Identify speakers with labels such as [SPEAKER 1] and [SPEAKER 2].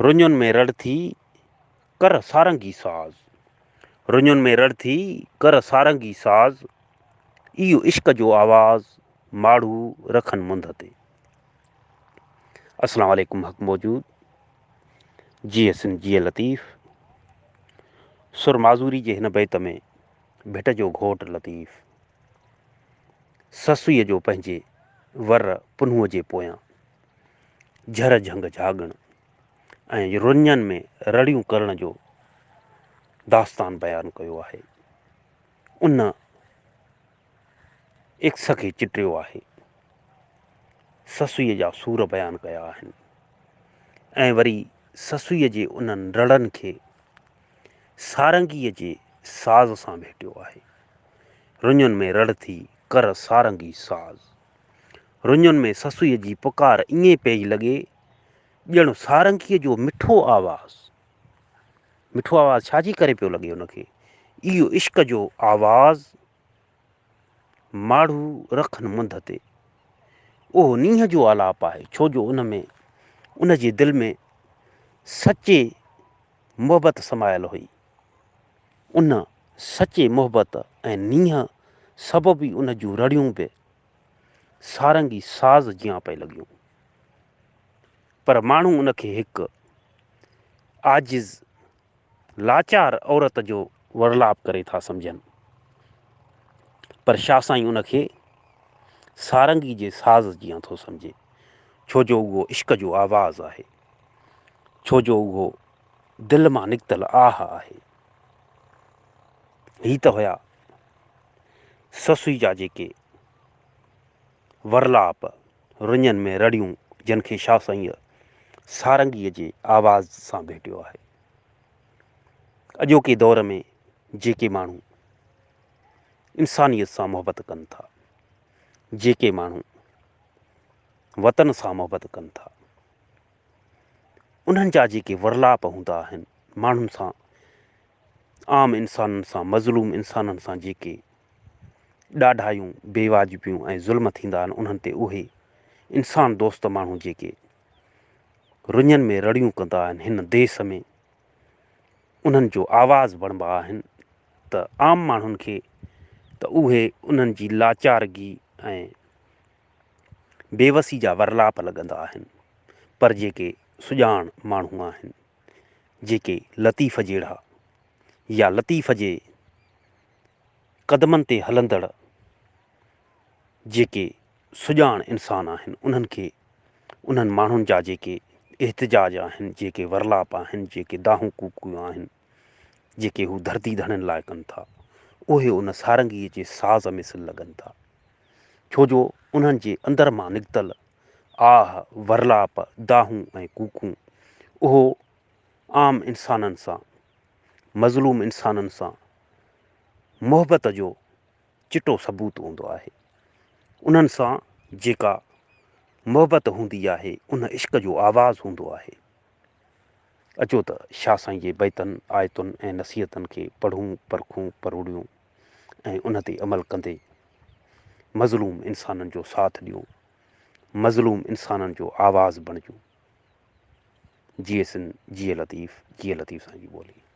[SPEAKER 1] رڃن ۾ رڙ ٿي، ڪر سارنگي ساز. رڃن ۾ رڙ ٿي، ڪر سارنگي ساز. اهو عشق جو آواز، ماڙهو رکن منڌ تي. السلام عليڪم حق موجود جيئي سنڌ جيئي لطيف. سر معذوري جي هن بيت ۾ ڀٽ جو گهوٽ لطيف سسئيء جو پنهنجي ور پنهونء جي پويان جهر جهنگ جهاڳڻ ۽ رڃن ۾ رڙيون ڪرڻ جو داستان بيان ڪيو آهي. ان عڪس کي چٽيو آهي. سسئيء جا سور بيان ڪيا آهن ۽ وري سسئيء جي انهن رڙن کي سارنگيء جي ساز سان ڀيٽيو آهي. رڃن ۾ رڙ ٿي ڪر سارنگي ساز. رڃن ۾ سسئيء جي پڪار ائين پئي لڳي ڄڻ سارنگيء جو مٺو آواز. مٺو آواز ڇا جي ڪري پيو لڳي هن کي؟ اهو عشق جو آواز ماڙهو رکن منڌ تي. اهو نينهن جو آلاپ آهي، ڇو جو ان ۾ ان جي دل ۾ سچي محبت سمايل هئي. ان سچي محبت ۽ نينهن سبب ئي ان جون رڙيون به سارنگي ساز جيان پئي لڳيون. پر ماڻهو ان کي هڪ عاجز لاچار عورت جو ورلاپ ڪري ٿا سمجهن. پر شاهه سائين ان کي سارنگي جي ساز جيان ٿو سمجهي، ڇو جو اهو عشق جو آواز آهي، ڇو جو اهو دل مان نڪتل آهه آهي. هي ته هيا سسئي جا جيڪي ورلاپ، رڃن ۾ رڙيون، جن کي شاهه سائينء سارنگيء جي آواز سان ڀيٽيو آهي. اڄوڪي دور ۾ جيڪي ماڻهو انسانيت سان محبت ڪن ٿا، جيڪي ماڻهو وطن سان محبت ڪن ٿا، انهن جا جيڪي ورلاپ هوندا آهن، ماڻهن سان، عام انسانن سان، مظلوم انسانن سان جيڪي ڏاڍايون، بي واجبيون ۽ ظلم ٿيندا آهن، انهن تي اهي انسان دوست ماڻهو جيڪي رڃن ۾ رڙيون ڪندا آهن، هن ديس ۾ انهن جو آواز بڻبا آهن ته عام ماڻهن کي ته اهي انهن جي لاچارگي ۽ بيوسي جا ورلاپ لڳندا آهن، پر جيڪي سڄاڻ ماڻهو آهن، جيڪي لطيف جهڙا يا لطيف جي قدمن تي هلندڙ جيڪي سڄاڻ انسان آهن، انهن کي انهن ماڻهن جا جيڪي احتجاج آهن، جيڪي ورلاپ آهن، جيڪي دانهون ڪوڪيون آهن، جيڪي هو ڌرتي ڌڻين لاء ڪن ٿا، اهي ان سارنگيء جي ساز مثل لڳن ٿا. ڇو جو انهن جي اندر مان نڪتل آهه، ورلاپ، دانهون ۽ ڪوڪون اهو عام انسانن سان، مظلوم انسانن سان محبت جو چٽو ثبوت هوندو آهي. انهن سان جيڪا محبت هوندي آهي، ان عشق جو آواز هوندو آهي. اچو ته شاهه سائين جي بيتن، آيتن ۽ نصيحتن کي پڙهون، پرکون، پروڙيون ۽ ان تي عمل ڪندي مظلوم انسانن جو ساٿ ڏيون، مظلوم انسانن جو آواز بڻجون. جيئي سنڌ، جيئي لطيف، جيئي لطيف سائين جي ٻولي.